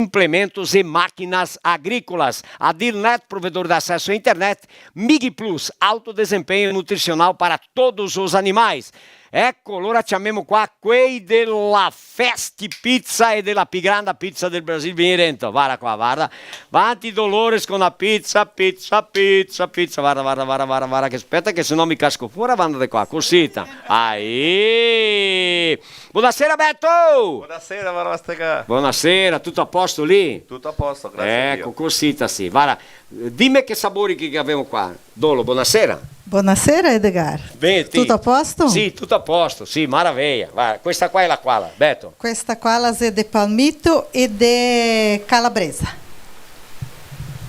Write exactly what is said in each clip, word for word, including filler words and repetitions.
implementos e máquinas agrícolas. Adilnet, provedor de acesso à internet. Mig Plus, alto desempenho nutricional para todos os animais. Eco, alora ciamemo qua quei de la Festi Pizza e de la pi granda pizza del Brasil. Vien rento, varda qua, varda. Vanti Dolores co na pizza, pizza, pizza, pizza. Varda, varda, varda, varda, varda, che speta che se no mi casco fora, varda de qua, cosita. Aí! Bonasera, Beto! Bonasera, Barbasteca. Bonasera, tuto a posto lì? Tuto a posto, grazie a Dio. Eco, cosita sì. Varda, dime che sabori che gavemo qua. Dolo, bonasera. Bonasera, Edgar. Ben, ti? Tuto a posto? Sì, tuto a posto, sì, maraveia. Varda, questa qua xe la quala, Beto? Questa qua la xe de palmito e de calabresa.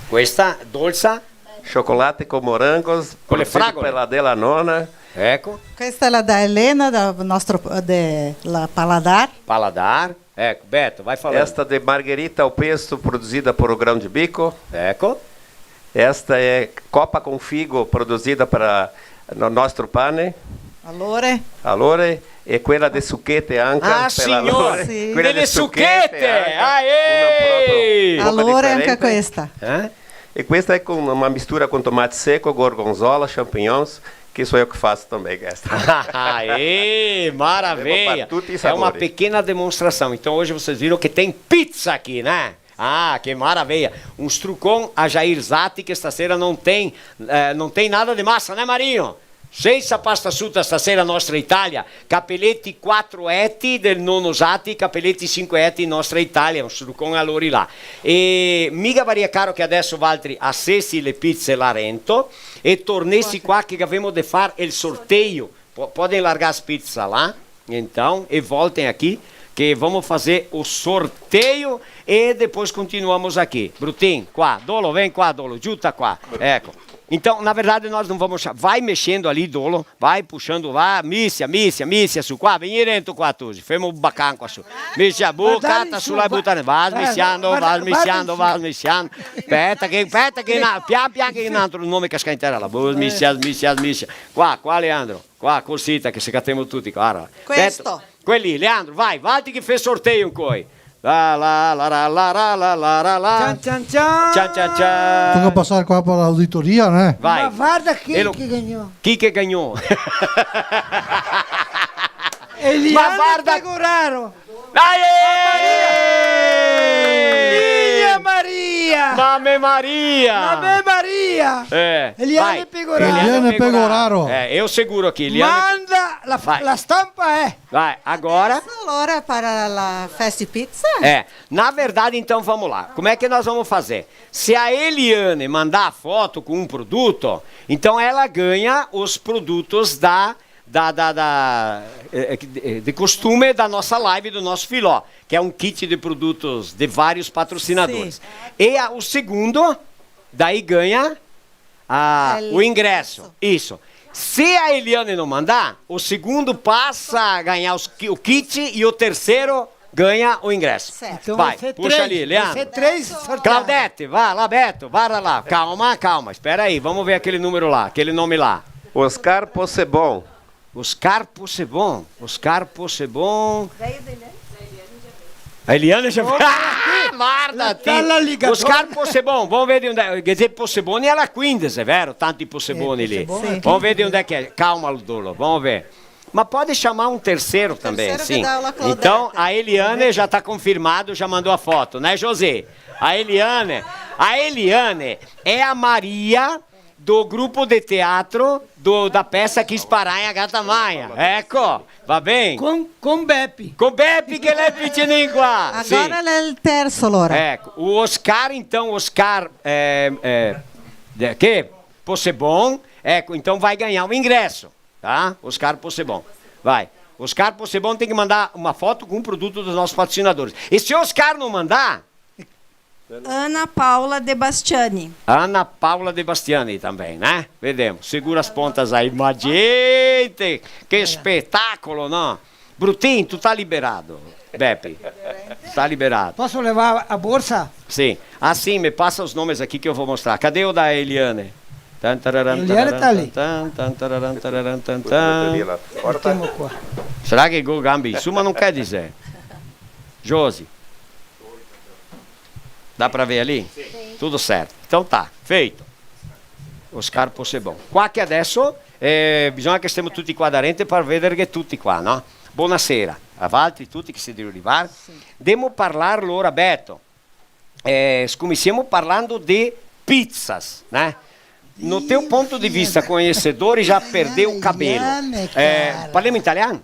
Questa, dolsa? Chocolate com morangos, produzido pela Della Nona. Eco. Questa xe la da Elena, da nostro, de la Paladar. Paladar. Eco, Beto, vai falando. Esta de margherita ao pesto, produzida por o Grão de Bico. Eco. Esta é copa com figo, produzida para no Nostro Pane. Alore. Alore. E quela de suquete anca. Ah, signor. Sì. Quela de suquete anca. Aê! Alore anca questa. Eh? E questa è con una mistura con tomate seco, gorgonzola, champignons, que sou eu que faço também, questa. Aê, maravilha! Temos pra tutti i sapori. É uma pequena demonstração. Então hoje vocês viram que tem pizza aqui, né? Ah, que maravilha! Um strucon a Jair Zatti, que esta sera não tem, eh, não tem nada de massa, né, Marinho? Sensa pasta suta stasera, Nostra Italia, capeleti quatro eti del nono Zatti, capeleti sinque eti, Nostra Italia, un strucon a lori là. E mi gavaria caro che adeso valtri asesi le pize là rento e tornesi qua che gavemo de far el sorteio. Po-, podem largar as pizzas lá, então, e voltem aqui, que vamos fazer o sorteio e depois continuamos aqui. Brutin, qua, Dolo, vem qua, Dolo, giuta qua. Eco. Então, na verdade, nós não vamos cha-, vai mexendo ali, Dolo, vai puxando, vai, misia, misia, misia, su qua, vien rento qua, tu, femo un bacan qua su. Misia, bu, cata su là e buta, vas misiando, vas misiando, vas misiando. Speta che, speta che, na-, pian pian che un altro nome casca in tera là, bu, misia, misia, misia. Qua, qua, Leandro. Qua, cosita che se catemo tuti, varda. Questo. Beto, quei lì, Leandro, vai, valtri che fè sorteio ancoi. La, la, la, la, la, la, la, la, la. Cian, cian, cian. Cian, cian, cian. Toca pasar qua par l'auditoria, né? Vai. Ma varda chi che gagnò. Chi che gagnò? Eliane Pegoraro. Dai! Mia Maria! Mame Maria! Mame Maria! Eh, Eliane vai. Pegoraro. Eliane Pegoraro. Eh, eu seguro aqui, Eliane. Manda la, vai. La stampa, eh. Vai, agora. Adesso allora para la Festi Pizza? É, na verdade, então, vamos lá. Como é que nós vamos fazer? Se a Eliane mandar a foto com um produto, então ela ganha os produtos da da, da, da, eh, eh, de, de costume da nossa live, do nosso filó, que é um kit de produtos de vários patrocinadores. Sim. E a, o segundo, daí ganha a, o ingresso. Isso. Se a Eliane não mandar, o segundo passa a ganhar os ki-, o kit e o terceiro ganha o ingresso. Certo. Então vai, vai ser puxa três, ali, vai Leandro. Ser três sorteados. Claudete, vai lá, Beto, vai lá. Calma, calma, espera aí, vamos ver aquele número lá, aquele nome lá. Oscar Possebon. Oscar Possebon, Oscar Possebon. Veio da Eliane? A Eliane já... Oh, ah, varda, ti. Oscar Possebon, vamos ver de onde é. Quer dizer, Possebon é la quindici, é vero? Tanti Posseboni lì. Possebon. Vamos ver de onde é que é. Calma, Dolo, vamos ver. Mas pode chamar um terceiro também, terceiro sim. Então, a Eliane já tá confirmado, já mandou a foto, né, José? A Eliane, a Eliane é a Maria do grupo de teatro do, da peça Chi sparanha gata magna. Eco, va ben? Con, con Bepi. Con Bepi che l'è picinin qua. Agora l'è el terso, alora. Eco, o Oscar, então, Oscar, eh, eh, de, che? Possebon. Eco, então vai ganhar o ingresso. Tá? Oscar Possebon. Vai. Oscar Possebon tem que mandar uma foto com um produto dos nossos patrocinadores. E se o Oscar não mandar... Ana Paula De Bastiani. Ana Paula De Bastiani também, né? Vedemo. Segura as pontas aí, ma gente! Che spetacolo, no? Brutin, tu tá liberado, Bepi. Tá liberado. Posso levar a bolsa? Sim. Ah, sim, me passa os nomes aqui que eu vou mostrar. Cadê o da Eliane? Tan, tararan, Eliane tá ali. Tan, tan, tararan, tararan, tan, tan. Mettiamo qua. Sarà che go gambe in su, ma no quer dizer. Josi. Dà pra veder lì? Sì. Tuto serto. Então tá, feito. Oscar Possebon. Qua che adeso, eh, bisogna che stemo tuti qua darente par vederghe tuti qua, no? Bonasera a valtri tuti che sè drio rivar. Sì. Demo parlar lora, Beto. Eh, scominsiemo parlando de pizzas, né? No teu ponto de vista, conhecedor, já perdeu o cabelo. Eh, parlemo in italian?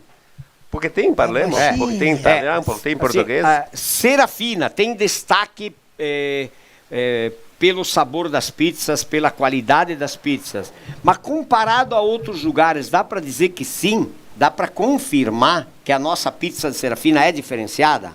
Pochetin parlemo, eh, pochetin in italian, pochetin in portoghese. Eh, Serafina, tem destaque, eh, eh, pelo sabor das pizzas, pela qualidade das pizzas. Mas comparado a outros lugares, dá pra dizer que sim? Dá pra confirmar que a nossa pizza de Serafina é diferenciada?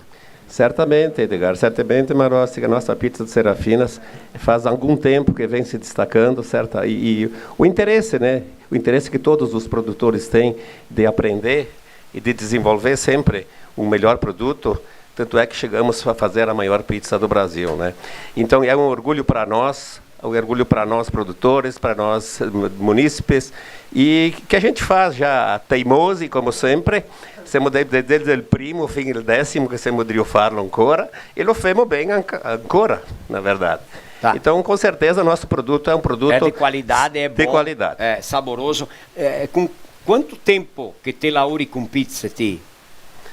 Certamente, Edgar, certamente, Marostica, a nossa pizza de Serafinas faz algum tempo que vem se destacando, certa? E, e o interesse, né? O interesse que todos os produtores têm de aprender e de desenvolver sempre um melhor produto, tanto é que chegamos a fazer a maior pizza do Brasil, né? Então é um orgulho para nós, um orgulho para nós produtores, para nós, eh, munícipes, e que a gente faz já teimoso, como sempre, semo de, de, desde o primo fin al decimo che semo drio farlo ancora, e lo femo ben anca-, ancora, na verdade. Tá. Então, com certeza, o nosso produto é um produto... É de qualidade, é de bom, qualidade. É saboroso. É, com quanto tempo que te laori com pizza, ti?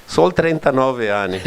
Sol trentanove ani.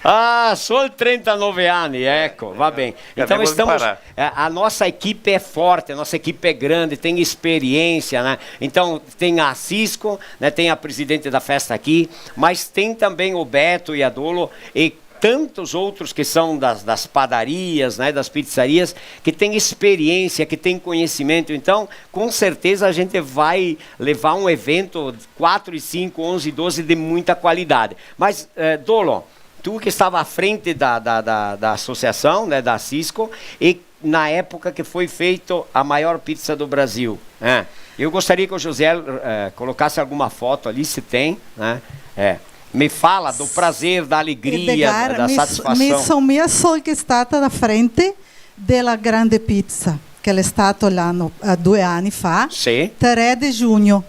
Ah, sol trentanove ani, eco, va ben. Então, estamos, eh, a nossa equipe é forte, a nossa equipe é grande, tem experiência, né? Então, tem a Cisco, né? Tem a presidente da festa aqui, mas tem também o Beto e a Dolo e tantos outros que são das, das padarias, né? Das pizzarias, que tem experiência, que tem conhecimento. Então, com certeza, a gente vai levar um evento quatro e cinco, onze e doze de muita qualidade. Mas, eh, Dolo, tu que estava à frente da, da, da, da associação, né, da Cisco, e na época que foi feito a maior pizza do Brasil, né? Eu gostaria que o José, eh, colocasse alguma foto ali, se tem, né? É. Me fala do prazer, da alegria, Edgar, da, da mi s-, satisfação. Mi son mia sol che stata da frente dela grande pizza, che l'è stato l'ano, eh, due ani fa, sì, tre de giugno.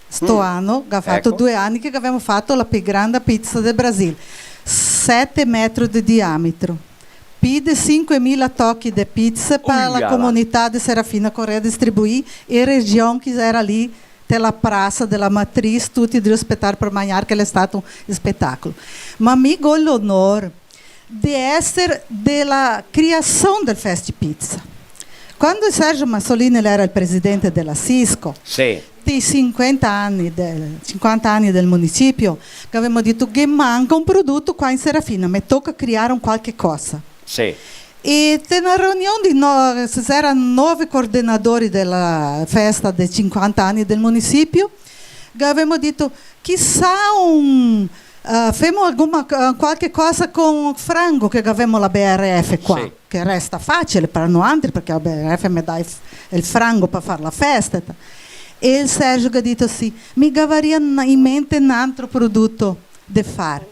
Sto ano, che ga fato due ani che gavemo fato la pi granda pizza del Brasil, sete metri de diametro, pi de sinquemila tochi de pizza par la comunità de Serafina Corrêa distribuì e region che era lì, te la prasa de la Matriz, tuti drio spetar par magnar, che l'è stato un spetacolo. Ma mi go l'onor de eser de la criasion del Festi Pizza. Quando Sergio Massolini l'era el presidente de la Cisco, sì, dei sinquanta ani del, sinquanta ani del municipio, che gavemo dito che manca un produto qua in Serafina, me toca criar un qualche cosa. Sì. E te na reunion de no-, se era nove coordenadori de la festa de sinquanta ani del municipio, che gavemo dito, chisà un, eh, femo alguma co-, qualche cosa con frango che gavemo la B R F qua, sì, che resta facile par noantri, parché la B R F me dà el f-, el frango par far la festa. E el Sergio che ga dito sì, mi gavaria n-, in mente n'antro produto de far.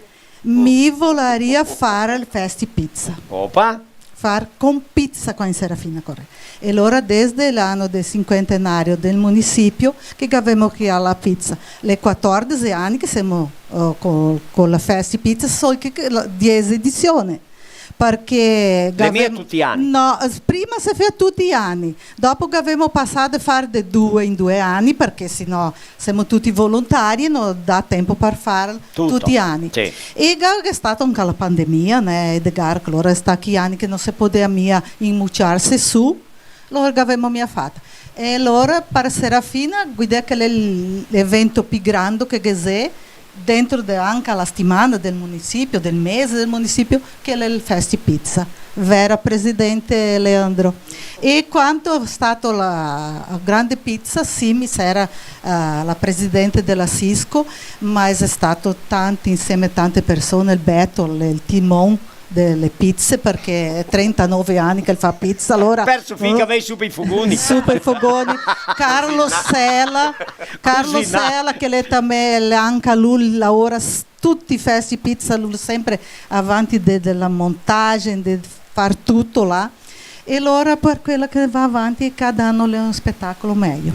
Mi volaria far el Festi Pizza. Opa! Far con pizza qua in Serafina Corrêa. E alora, desde l'ano del sinquantenario del municipio, che gavemo crià la pizza. L'è quatordese ani che semo, eh, co-, co la Festi Pizza, sol che, che la, diese edizione. Parché... L'è mia gavemo tuti i ani? No, s-, prima se fea tuti i ani. Dopo che gavemo pasà de far de due in due ani, parché se no semo tuti volontari e no dà tempo par far tuti i ani. Sì. E ga-, gh'è stata anca la pandemia, né, Edgar, che alora sta chi ani che no se podea mia inmuciarse su, alora gavemo mia fata. E alora par Serafina, guidè che l'è l-, l'evento pi grando che ghe xe, dentro de, anca la stimana del municipio, del mese del municipio, che l'è el Festi Pizza. Vera, presidente Leandro? E quanto xe stato la, la grande pizza, sì, mi sera, eh, la presidente dela Cisco, ma xe stato tanti, insieme tante persone, el Beto, el, el timon dele pizze, parché xe trentanove ani che el fa pizza, alora... Perso fin che, eh, vei su pei fogoni. Su pei fogoni. Carlo Sela, Carlo Sela, che l'è tamé, l'è anca lu, laora s-, tuti i festi pizza, lu sempre avanti de, dela montagen, de far tuto là. E alora par quela che va avanti, cada ano l'è un spetacolo mejo.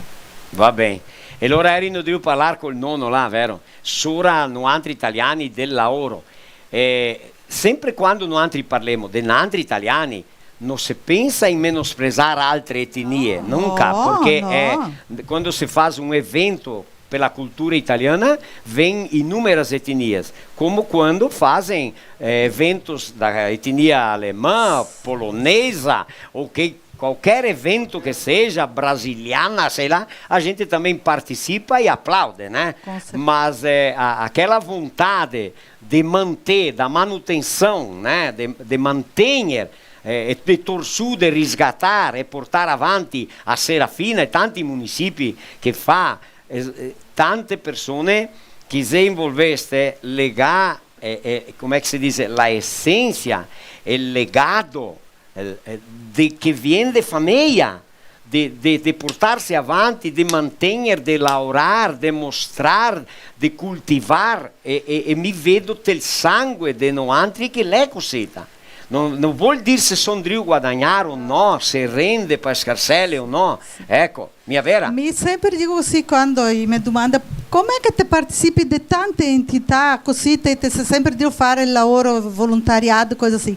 Va ben. E alora erimo drio parlar col nono là, vero? Sora noantri italiani del laoro. Eh, sempre quando noantri parlemo de noantri italiani, no se pensa in menosprezar altre etnie, nunca, no, parché, no. Eh, quando se fa un evento per la cultura italiana, vem inúmeras etnias, como quando fazem, eh, eventos da etnia alemã, polonesa, ou que qualquer evento que seja, brasiliana, sei lá, a gente também participa e aplaude, né? Com certeza. Mas, eh, a, aquela vontade de manter, da manutenção, né? De, de manter, eh, e de tor su, de risgatar e portar avanti a Serafina e tanti municipi che fa, eh, eh, tante persone che se involveste, legà, eh, eh, come che se dice, la esensia, el legado, eh, eh, de, che vien de fameia, de, de, de portarse avanti, de mantener, de laorar, de mostrar, de cultivar, e, e, e mi vedo tel sangue de noantri che l'è cosita. No, no vol dir se son drio guadagnar o no, se rende pa scarsele o no. Eco, mia vera? Mi sempre digo così quando i me domanda: "Com'è che te participi de tante entità così, te, te sei sempre drio fare el laoro volontariato, cose così?"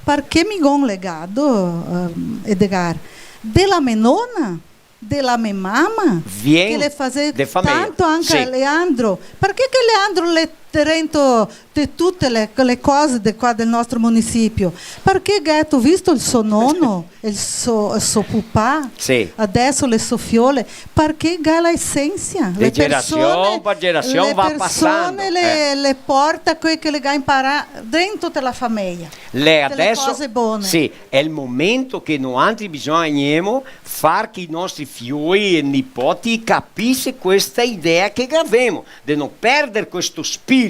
Parché mi go un legado, ehm, Edgar, de la me nona, de la me mama, vien che le fazea de fameia. Tanto anca, sì. Leandro. Parché che Leandro l'è rento de tute le, le cose de qua del nostro municipio? Parché, gheto visto el so nono, el so, el so pupà, sì, adeso le so fiole, parché ga la esensia, de le gerasion persone, pa gerasion le va persone pasando, le, eh, le porta quel che le ga imparà dentro de la fameia. L'è de le adeso, cose bone. Sì, è il momento che noantri bisognemo far che i nostri fioi e nipoti capise questa idea che gavemo, de no perder questo spirito.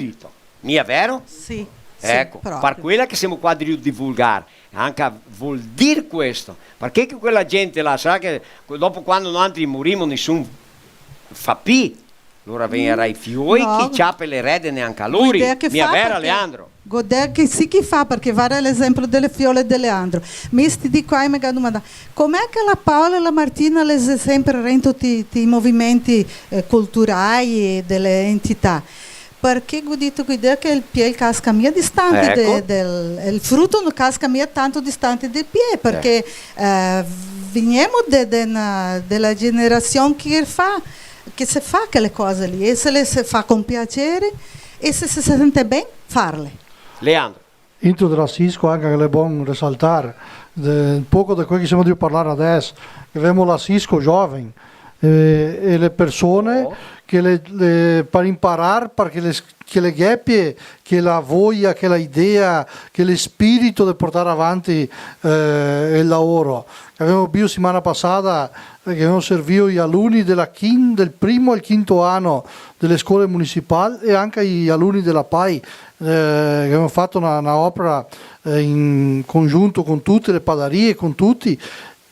Mia vero? Sì, sì, eco, proprio. Par quela che semo qua drio divulgar, anca vol dir questo, parché che quela gente là, sarà che dopo quando noantri morimo, nisun fa pi, alora vegnerà i fioi, no, che ciape le redene anca lori. L'idea che mia fa, vera, parché Leandro? Go idea che sì che fa, parché vara l'esempio dele fiole de Leandro. Mi sti dì qua e me ga domandà: "Com'è che la Paola e la Martina le xe sempre rento ti, ti movimenti, eh, culturai e dele entità?" Parché go dito, go idea che el pie el casca mia distante de, eco, del, el fruto no casca mia tanto distante del pie, parché, eh, vegnemo de, de na, de la generasion che fa, che se fa quele cose lì, e se le se fa con piacere, e se, se se sente ben, farle. Leandro. Into de la Sisco anca che l'è bon resaltar, de, un poco de quel che semo drio parlar adeso, che gavemo la Sisco Joven, eh, e le persone che le, le, par imparar, parché le, che le ghepie, che la voia, che la idea, che le spirito de portar avanti, eh, el laoro. Che gavemo bio setimana pasada, eh, che gavemo servio i aluni de la quin-, del primo al quinto ano de le scole municipal e anca i aluni de la PAI, eh, che gavemo fato na, na opera, eh, in congiunto con tute le padarie, con tuti,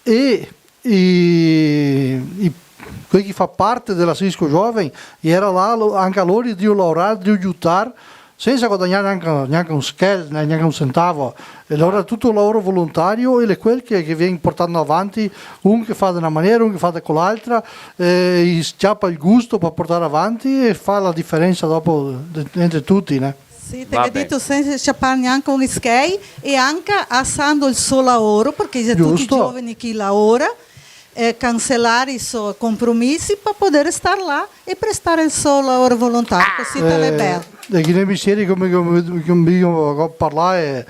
e i, i, quei che fa parte de la Sisco Joven, i era là, lo-, anca lori drio laorar, drio giutar, sensa guadagnar gnanca, gnanca un schel, né, gnanca un centavo. E alora tuto un laoro volontario, e l'è quel che, che vien portando avanti, un che fa de na maniera, un che fa de quel'altra, e i s-, ciapa el gusto par portar avanti e fa la diferensa dopo de-, entre tuti, né? Sì, te ga dito sensa ciapar gnanca un schel e anca asando el so laoro, parché i xe tuti giovani che laora, eh, cancelar i so compromisi par poder star là e prestar el so laoro volontario, cosita l'è bel. Eh, e ghe n'è mestieri come, come, come mi go parlà, eh,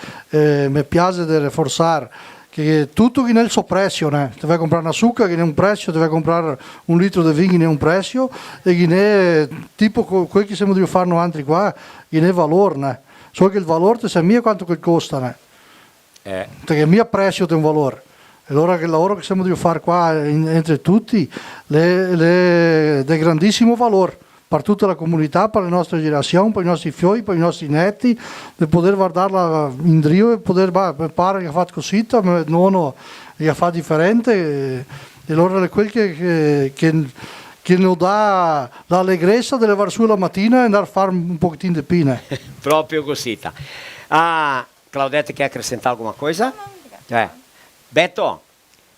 me piaxe de reforsar che tuto ghe n'è el so presio, né? Te va comprar na suca, ghe n'è un presio, te va comprar un litro de vin, ghe n'è un presio, e ghe n'è, tipo, co-, quel che semo drio far noantri qua, ghe n'è valor, né? Sol che el valor te sa mia quanto che costa, né? Eh. Parché mia presio te un valor. E alora che el laoro che semo drio far qua in-, entre tuti, l'è, l'è de grandisimo valor par tuta la comunità, par le nostre generasion, par i nostri fioi, par i nostri neti, de poder vardarla indrio e poder, "Bah, me pare che ga fato cosita, me nono che ga fato diferente", e, e alora l'è quel che, che, che, che no dà l'alegresa de levar su la matina e ndar far un pochetin de pina. Proprio cosita. Ah, Claudete, quer acrescentar alguma coisa? Não, não, obrigada. Eh. Beto,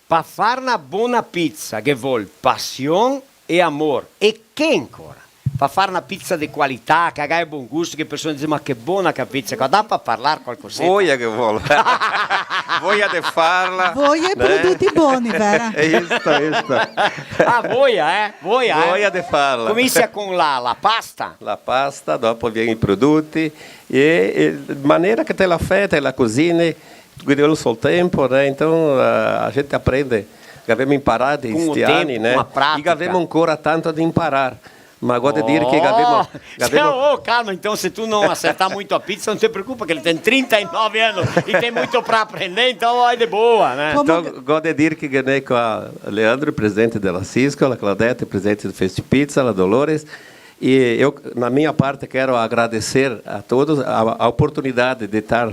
pa far na bona pizza ghe vol pasion e amor. E che ancora? par far na pizza de qualità, che ga bon gusto, che e persone dixe: "Ma che bona che xe a pizza qua", dà par parlar qualcoseta? Voia che vol. Voia de farla, voia e, né? Produti boni, vera? Xe isto, xe isto. Ah, voia, eh? Voia, eh? Voia de farla. Cominsia con la, la pasta. La pasta, dopo vien i produti, e, e manera che te la fè, te la cusini, quindi vol sol tempo, né? Então, a, a gente aprende, che gavemo imparà in sti ani, né? Con o tempo, con a pratica. E che gavemo ancora tanto de imparar. Ma go de dir che gavemo, oh, gavemo... Oh, calma, então, se tu não acertar muito a pizza, não te preocupa, que ele tem trinta e nove anos e tem muito pra aprender, então vai de boa, né? Então, go de dir che, né, com a Leandro, presidente da Cisco, a Claudete, presidente do Fest Pizza, a Dolores, e eu, na minha parte, quero agradecer a todos a, a oportunidade de estar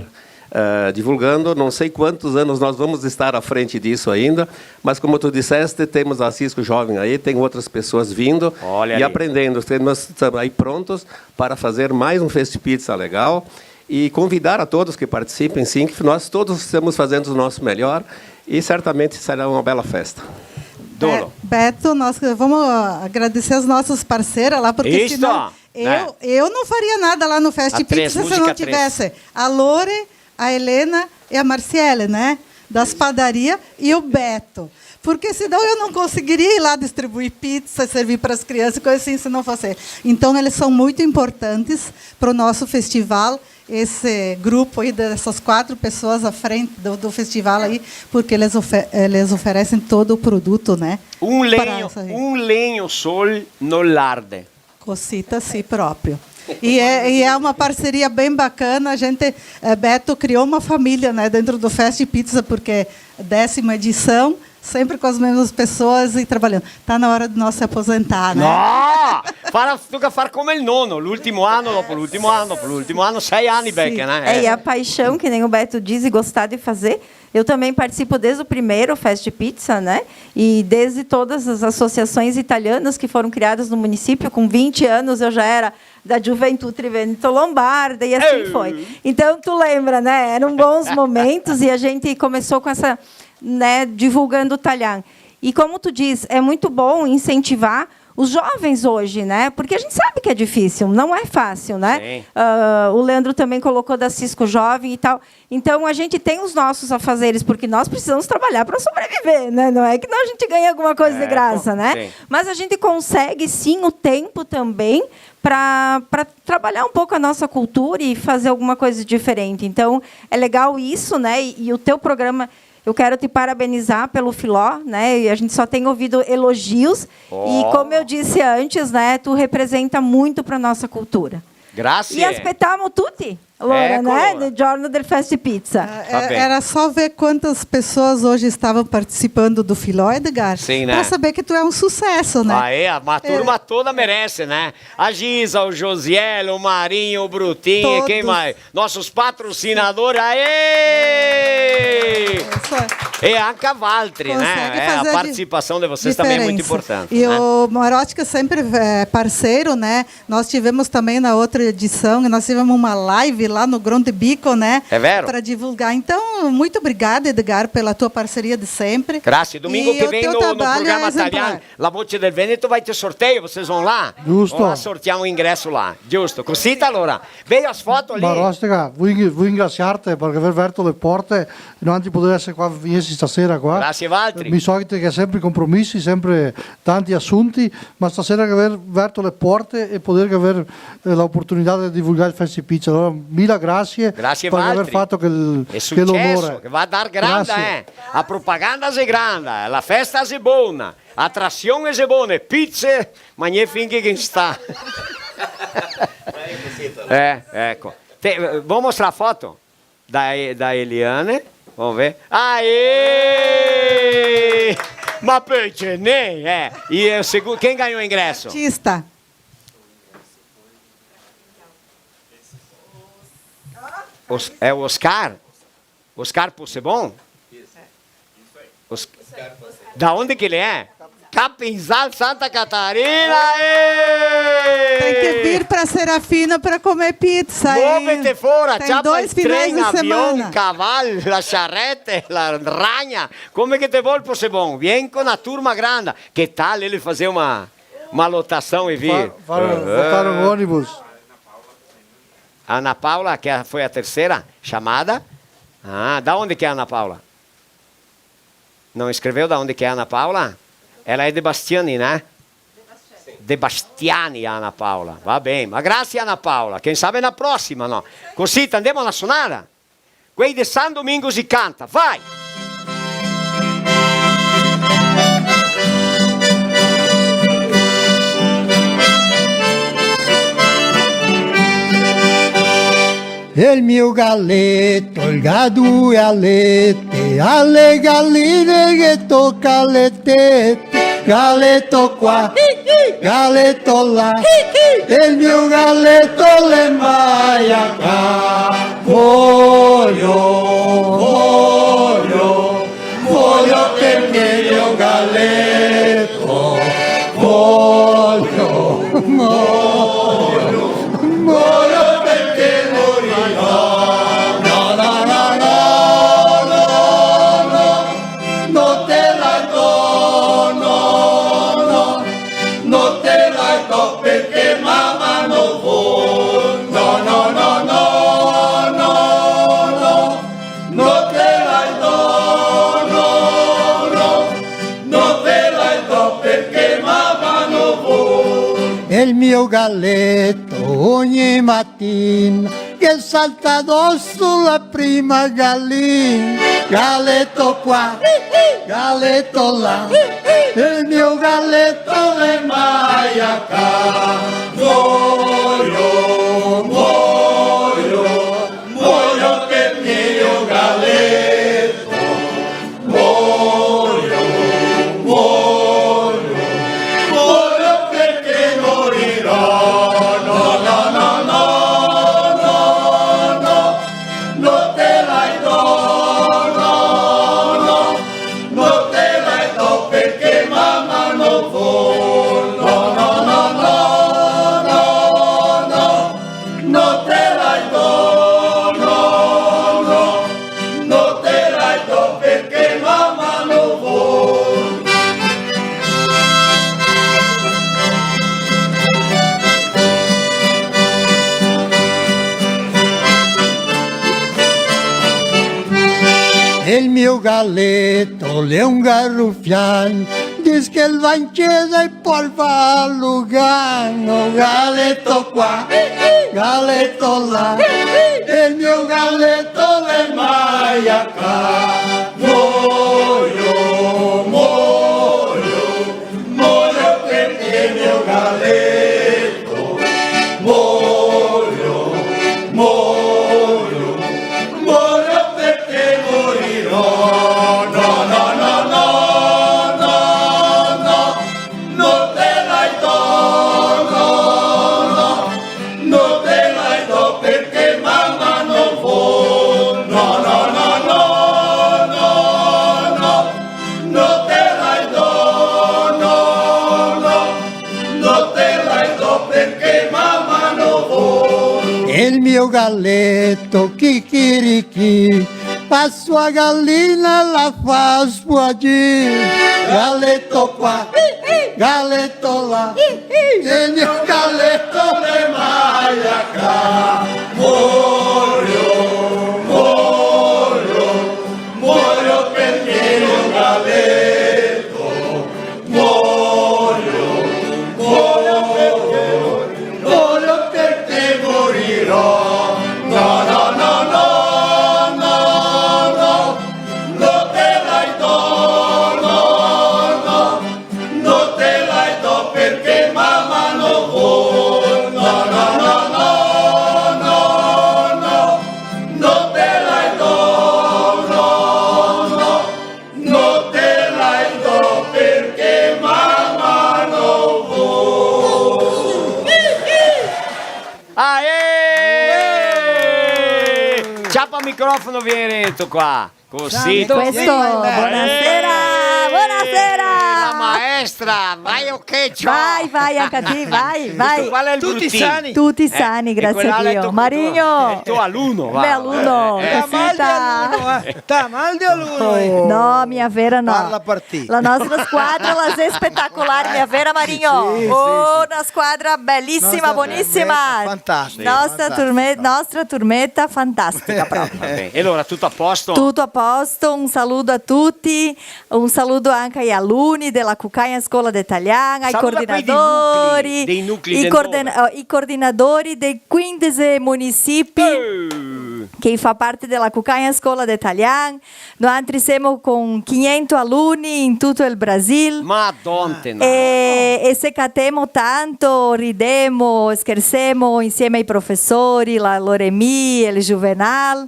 eh, divulgando. Não sei quantos anos nós vamos estar à frente disso ainda, mas como tu disseste, temos a Cisco Jovem aí, tem outras pessoas vindo e aprendendo. Olha ali. Temos, estamos aí prontos para fazer mais um Fest Pizza legal e convidar a todos que participem, sim, que nós todos estamos fazendo o nosso melhor e certamente será uma bela festa. Dolo. Be-, Beto, nós vamos agradecer as nossas parceiras lá, porque senão eu, eu não faria nada lá no Fest Pizza se não tivesse a Lore, a Helena e a Marciele, né? Das padarias e o Beto. Porque senão eu não conseguiria ir lá distribuir pizza, servir para as crianças, coisa assim, se não fosse. Então, eles são muito importantes para o nosso festival, esse grupo aí dessas quatro pessoas à frente do, do festival aí, porque eles ofe-, eles oferecem todo o produto, né? Um lenho, um lenho sol não arde. Cosita, sì, proprio. E é, e é uma parceria bem bacana. A gente, eh, Beto criou uma família, né, dentro do Fast Pizza, porque décima edição, sempre com as mesmas pessoas e trabalhando. Tá na hora de nós se aposentar, né? No! Fala, toca far come el nono, l'ultimo ano, dopo l'ultimo ano, dopo l'ultimo ano, sei ani, sì, Beca, né? É, e a paixão, que nem o Beto diz, e gostar de fazer, eu também participo desde o primeiro Fast Pizza, né? E desde todas as associações italianas que foram criadas no município, com vinte anos eu já era da Gioventù Triveneto Lombarda, e assim foi. Então, tu lembra, né? Eram bons momentos e a gente começou com essa, né, divulgando o Talian. E como tu diz, é muito bom incentivar os jovens hoje, né? Porque a gente sabe que é difícil, não é fácil, né? Sim. Ah, o Leandro também colocou da Cisco Jovem e tal. Então, a gente tem os nossos afazeres, porque nós precisamos trabalhar pra sobreviver, né? Não é que não a gente ganha alguma coisa de graça, né? Sim. Mas a gente consegue, sim, o tempo também pra, pra trabalhar um pouco a nossa cultura e fazer alguma coisa diferente. Então, é legal isso, né? E, e o teu programa, eu quero te parabenizar pelo Filó, né? E a gente só tem ouvido elogios. E como eu disse antes, né? Tu representa muito pra nossa cultura. Grazie. E aspettiamo tutti, allora, né? Nel giorno del Fest Pizza. Ah, era só ver quantas pessoas hoje estavam participando do Filó, Edgar, pra saber que tu é um sucesso, né? Ah, é? Ma a turma toda merece, né? A Gisa, o Josiel, o Marinho, o Brutinho, quem mais? Nossos patrocinadores, aê! Isso. E anca valtri, né? É, a participação de vocês também é muito importante, né? E o Marótica sempre é parceiro, né? Nós tivemos também na outra edição, nós tivemos uma live lá no Grão de Bico, né? É vero? Pra divulgar. Então, muito obrigada, Edgar, pela tua parceria de sempre. Grazie. Domingo che vien no, no programa Talian, La Voce del Veneto, vai ter sorteio, vocês vão lá? Giusto. Vão lá sortear um ingresso lá. Giusto. Cosita, allora. Vedo as foto lì. Marostega, vui, vui ringrasiarte parché aver verto le porte, no ansi poder eser qua, vegner stasera qua. Grazie a valtri. Mi so che te ghè sempre compromisi, sempre tanti asunti, ma stasera che aver verto le porte e poder aver, eh, la oportunità de divulgar el Fest Pizza. Allora, mila grasie par aver fato quel, quel onore. Grazie a valtri. E suceso, che va a dar granda, eh. Grazie. La propaganda xe granda, la festa xe bona, atrasion xe bone, pizze, magnè finché che sta. Eh, eco. Te, eh, vuto mostrar a foto? Da, da Eliane. Vamo ver. Aê! Ma poi ghe n'è, eh! E o segun-, quem ganhou o ingresso? Artista. Os-, é o Oscar? Oscar Possebon? Os-, da onde que ele é? Capinzal, Santa Catarina, ê! Tem que vir pra Serafina pra comer pizza, hein? Móvete fora, tem dois finais de semana. Ciapa el tren, avion, caval, la charrete, la ragna, come che te vol, Possebon, vien co na turma granda. Che tal, ele fazer uma Uma lotação e vir. Fa-, fa-, eh, botaram um ônibus. A Ana Paula, que foi a terceira chamada. Ah, da onde que é a Ana Paula? Não escreveu da onde que é a Ana Paula? Ela é de Bastiani, né? De Bastiani, a Ana Paula. Va ben. Ma grasie, Ana Paula. Quem sabe na prossima, no? Cosita, andemo a na sonada? Quei de San Domingos i canta. Vai! El mio galeto, el ga due alete, a le galine ghe toca le tete, galeto qua, galeto là, el mio galeto l'è mai a ca. Vojo, vojo, vojo che el mio galeto, vojo, vojo, vojo perché morirà. No, no, no, no, no, no, no te la do, no, no, no te la do perché mama no vol. No, no, no, no, no, no. No te la do, no, no, no te la do perché mama no vol. El mio galeto ogni matina che salta doso la prima galina. Galeto qua, galeto là, el mio galeto l'è mai a ca. Vojo, vojo, vojo che el mio galeto, vojo, vojo, vojo perché morirà. No, no, no, no, no, no, no te la do, no, no, no te la do perché mama no vol. No, no, no, no, no, no. No te la do, no, no, no te la do perché mama no vol. El mio galeto l'è un garufian, dis che el va in cesa e pol far Lugano, galeto qua, galeto là, el mio galeto l'è mai a ca. Moio, moio, moio perché el mio galeto, moio, moio, moio perché morirò. No, no, no, no, no, no. No te la do, no, no, no te la do perché mama no vol. No, no, no, no, no, no, no te la do, no, no, no te la do perché mama no vol. El mio galeto, chicchirichì, pa sua galina la fa sfuagir. Galeto qua, galeto là, el mio galeto l'è mai a ca. Moio, moio, moio perché el mio galeto. Moio, moio, moio perché morirò. No, no, no, no, no, no, no te la do, no, no, no te la do perché mama no vol. No, no, no, no, no, no, no te la do, no, no. No te la do perché mama no vol. Aê! Ciapa el microfono, vien rento qua. Cosita. Questo, buonasera, buonasera. Maestra, vai o che, ciò? Vai, vai, anca ti, vai, vai. Questo qua l'è el brutin. Tuti sani. Tuti sani, grasie a Dio. Marinho. El to aluno, va. Beh, aluno, eh. Cosita. T'à mal de aluno, eh. T'à mal de aluno, eh. No, mia vera no. Parla par ti. La nostra squadra la xe spetacolar, mia vera, Marinho? Sì, sì, sì. Oh, na squadra belisima, bonisima. Nostra turmeta, fantastica. Nostra turme-, nostra turmeta fantastica, proprio. Va ben. E alora, tuto a posto? Tuto a posto, un saludo a tuti. Un saludo anca ai aluni dela Cucagna Scola de Talian, ai coordinadori, dei nuclei, dei nuclei i coorden-, eh, i coordinadori dei quindese munisipi che fa parte dela Cucagna Scola de Talian. Noantri semo con quinhentos aluni in tuto el Brasil. Madonte, no. E, e se catemo tanto, ridemo, schersemo insieme ai profesori, la Loremi, el Juvenal.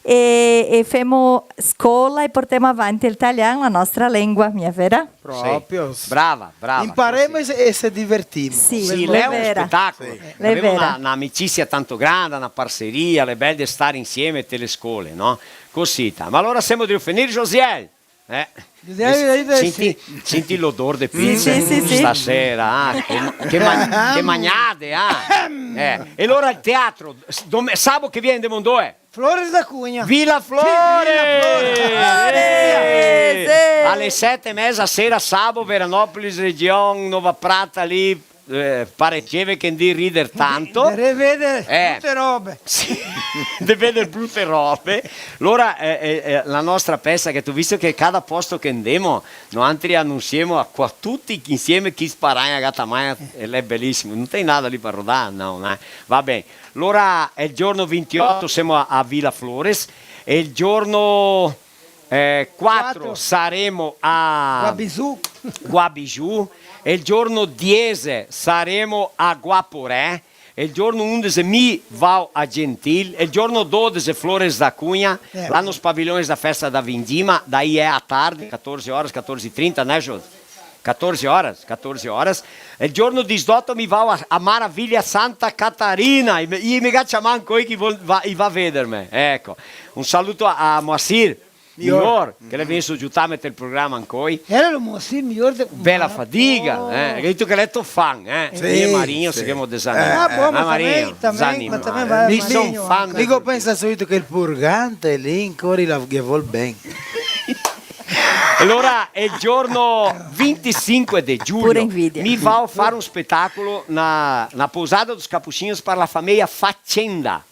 E, e femo scola e portemo avanti el talian, la nostra lengua, mia vera? Proprio. Sì. Brava, brava, imparemo cosita. E se, e se divertimo. Sì, sì, l'è un spetacolo. Sì. L'è vera. Gavemo na, na amicisia tanto granda, na parseria, l'è bel de star insieme te le scole, no? Cosita. Ma alora semo drio finir, Josiel? Eh. Josiel, eh, senti, sì. Senti l'odor de pizza stasera, ah, che, che ma-, che magnade, ah. Eh, e alora el teatro, s-, dom-, sabo che vien, ndemo ndove? Flores da Cunha. Vila Flores! Sì, Vila Flores! Eh! Sì! Ale sete e meza sera, sabo, Veranópolis, region Nova Prata, lì, eh, pareceve che ndì rider tanto. De riveder brute robe. Sì, de veder brute robe. Alora, eh, eh, eh, la nostra pesa che te ga visto che cada posto che ndemo, noantri anunsiemo a qua tuti insieme chi sparagna, gata magna, e l'è belisimo. No te ga nada lì par rodar, no, eh? Va ben. Alora, el giorno vintioto semo a, a Vila Flores, e el giorno, eh, quatro saremo a Guabijú. Guabijú, e el giorno diese saremo a Guaporé, e el giorno undese mi vao a Gentil, e el giorno dodese Flores da Cunha, eh, là nos pavilhões da festa da Vindima, daí é à tarde, catorze horas, catorze e trinta, né, Jô? Catorze horas, catorze horas. E el giorno disdoto mi vao a, a Maravilha Santa Catarina, e me, e me ga ciamà ancoi che i vol-, va, i va vederme. Eco, un saluto a, a Moacir Mior, che l'è vegnesto giutarme tel programa ancoi. Era lo Moacir Mior de... Bela fadiga, eh? Che ga dito che l'è to fan, eh? Sì, mi e Marinho sì. Semo desanimai. Ah, bon, ma Marinho, tamén, desanimai. Ma tamén va Marinho, son fan. Digo, pensa subito che el purgante lì ancora la, ghe vol ben. Alora, el giorno vintisinque de giugno, pura invidia, mi vao a far un spetacolo na, na posada dos Capuchinhos par la fameia Facenda.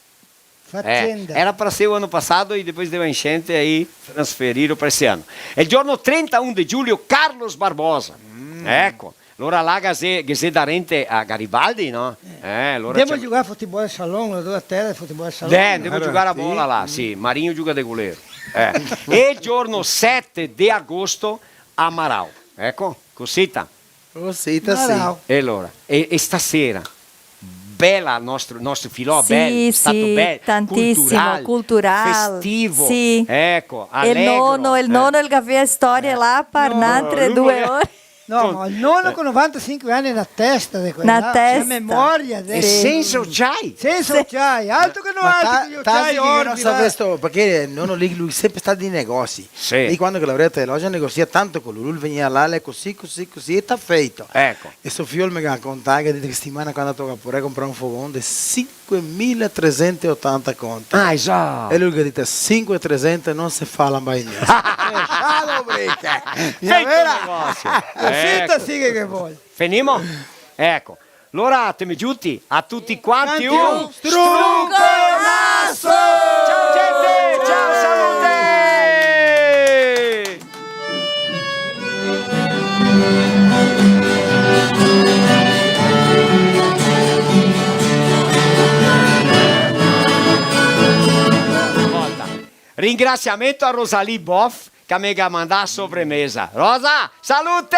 Facenda. Eh, era pra ser o ano passado e depois deu a enchente, aí transferiram pra esse ano. El giorno trentaun de giugno, Carlos Barbosa. Eco. Alora là ghe xe, ghe xe darente a Garibaldi, no? Eh, alora ndemo a giugar futebol salon, là dove a tera de futebol salon. Eh, ndemo a giugar a bola là, sì. Marinho giuga de goleiro. Eh. E el giorno sete de agosto a Marau. Eco, cosita. Cosita, sì. Marau. E alora, e, e stasera? Bela, nostro, nostro filò, sì, bel, sì, stato bel, tantisimo, cultural, cultural, festivo, sì. Eco, alegro, el nono, el nono, el gavea storie là par n'antre due ore. No, ma el nono co novantasinque ani na testa de quela. Na testa. Na memoria de... E sensa ociai. Sensa ociai, altro che no altro che ociai orbi, va. Parché el nono lì, lu xe sempre stà de negosi. Sì. E quando che lavorava te loja, negosia tanto co lu, lu vegnea là, l'è cusì, cusì, cusì, e t'à feito. Eco. E so fiol me ga contà che, dite che setimana quando toca pure comprar un fogon de sinquemila tresento e otanta conti. Ah, esatto. E lu che ga dito, sinque e tresento no se fa la bainesa. Eh, scialo, briche. Feito el negosio. Cosita sì che vol. Finimo? Eco. Alora, te me giuti a tuti quanti un struconaso! Ciao, gente! Ciao, salute! Volta. Ringrasiamento a Rosalie Boff che me ga mandà a sobremesa. Rosa, salute!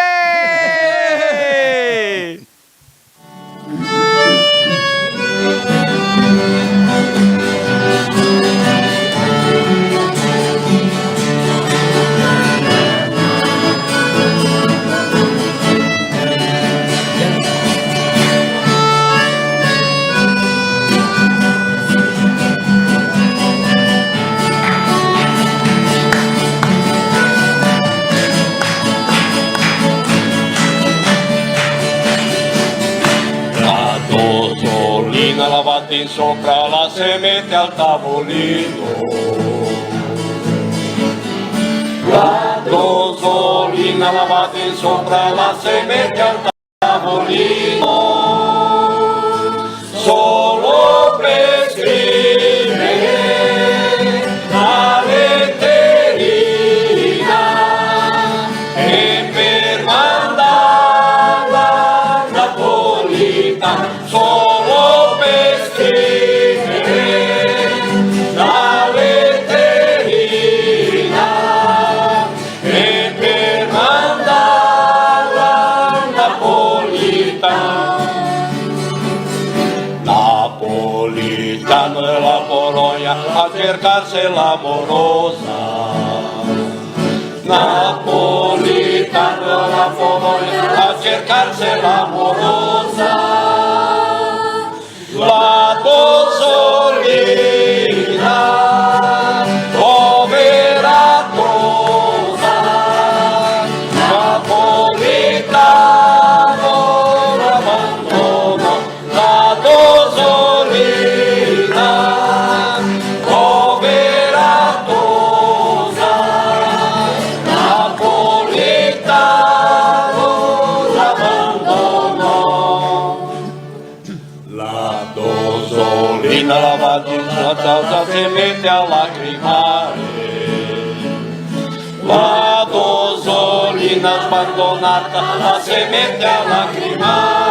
sopra, la se mete al tavolino. La tosolina la va sopra, la se mete al tavolino. Solo per scrivere la letterina e per mandarla a Napolitano. Solo per scrivere la letterina e per mandarla a Napolitano. Napolitano e la Bologna a cercarse l'amorosa. Napolitano e la Bologna a cercarse l'amorosa. La tosolina, povera tosa, Napolitano l'abandonò. La tosolina, povera tosa, Napolitano l'abandonò. La tosolina la va in casa, se mete a lacrimare. La tosolina sbandonada la se mete a lacrimare.